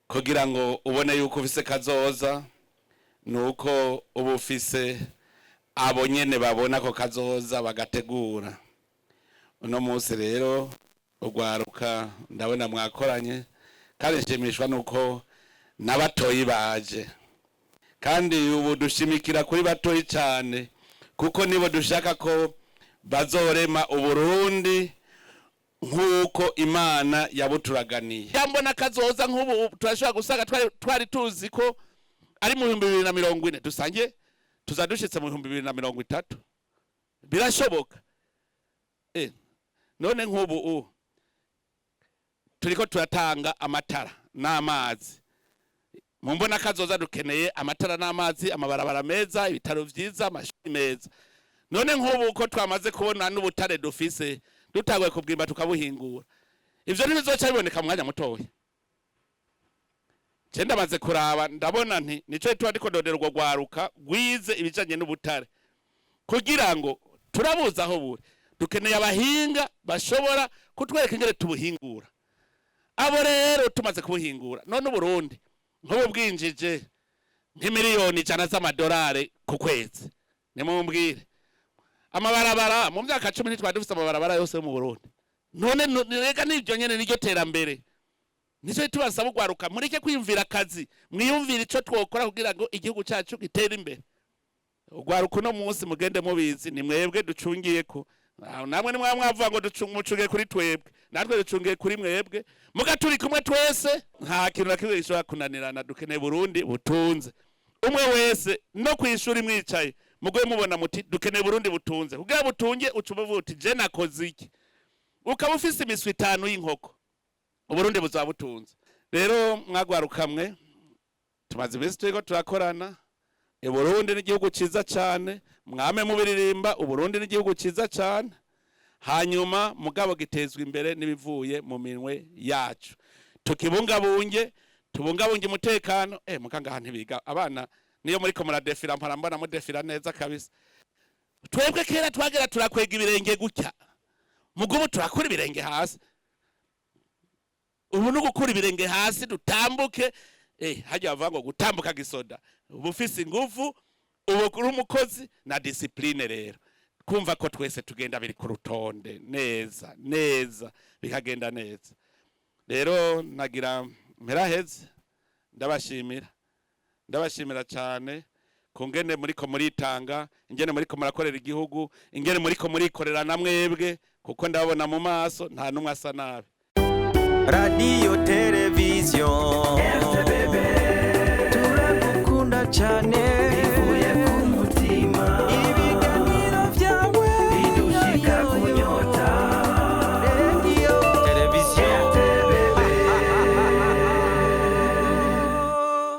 Kugira ngo ubone yuko ufise kazoza, nuko uba ufise abo nyene babona ko kazoza bagategura. Uno munsi rero ugwaruka ndabona mwakoranye, kandi nshimishwa nuko n'abatoyi baje. Kandi ubu dushimikira kuri batoyi cyane, kuko nibo dushaka ko bazorema Uburundi nk'uko Imana yabuturaganiye. Yambona kazoza nk'ubu turashobora gusanga twari tuzi ko ari mu 2040, dusange tuza dushitse mu 2030. Birashoboka. None nk'ubu turiko turatanga amatara n'amazi. Mu mbona kazoza dukeneye amatara n'amazi, amabarabara meza, ibitaro vyiza, amashuri meza. None nk'ubu ko twamaze kubona n'ubutare dufise, dutanguye kubwimba tukabuhingura, ivyo ntibizoca biboneka mu mwanya mutoya? Je ndamaze kuraba, ndabona nti nico tuba ndiko ndondera urwo rwaruka rwize ibijanye n'ubutare, kugira ngo turabuze aho buri. Dukeneye abahinga bashobora kutwereka ingene tubuhingura. Abo rero tumaze kubuhingura, none Uburundi nk'ubu bwinjije nk'imiliyoni 100 z'amadolari ku kwezi, nimumbwire, amabarabara mu myaka 10 ntitwari dufise amabarabara yose yo mu Burundi? None rega nivyo nyene niryo terambere. Nico tubasaba ugwaruka, mureke kwiyumvira akazi, mwiyumvire ico twokora kugira ngo igihugu cacu gitere imbere. Ugwaruka uno munsi mugende mubizi, ni mwebwe ducungiyeko. Namwe nimwaba mwavuga ngo mucungiye kuri twebwe, natwe ducungiye kuri mwebwe. Muga turi kumwe twese, nta kintu na kimwe gishobora kunanirana. Dukeneye Burundi butunze. Umwe wese no kwishuri mwicaye mugwe mubona muti dukeneye Burundi butunze. Kugira butunge, uca uvuga uti je nakoze iki? Ukaba ufise imiswi itanu y'inkoko, Uburundi buzaba butunze. Rero mwagwarukamwe, tumaze iminsi turiko turakorana. Uburundi ni igihugu ciza cane, mwame mubiririmba. Uburundi ni igihugu ciza cane, hanyuma mugabo gitezwa imbere n'ibivuye mu minwe yacu. Tukibungabunge, tubungabunge umutekano. Mukangaha ntibiga abana, niyo muriko muradefira, mpora mbona mudefira neza kabisa. Twebwe kera twagera turakwega ibirenge gutya, mugubu turakura ibirenge hasi. Ubu no gukura ibirenge hasi dutambuke. Hajya bavuga ngo gutambuka gisoda, ubu ufise ingufu, ubu uri umukozi na discipline. Rero kumva ko twese tugenda biri ku rutonde neza neza, bikagenda neza. Rero nagira mperaheze ndabashimira, ndabashimira cyane ku ngene muriko muritanga, ingene muriko murakorera igihugu, ingene muriko murikorera na mwebwe, kuko ndababona mu maso nta n'umwe asa nabi. Radiyo, televiziyo, turagukunda cyane.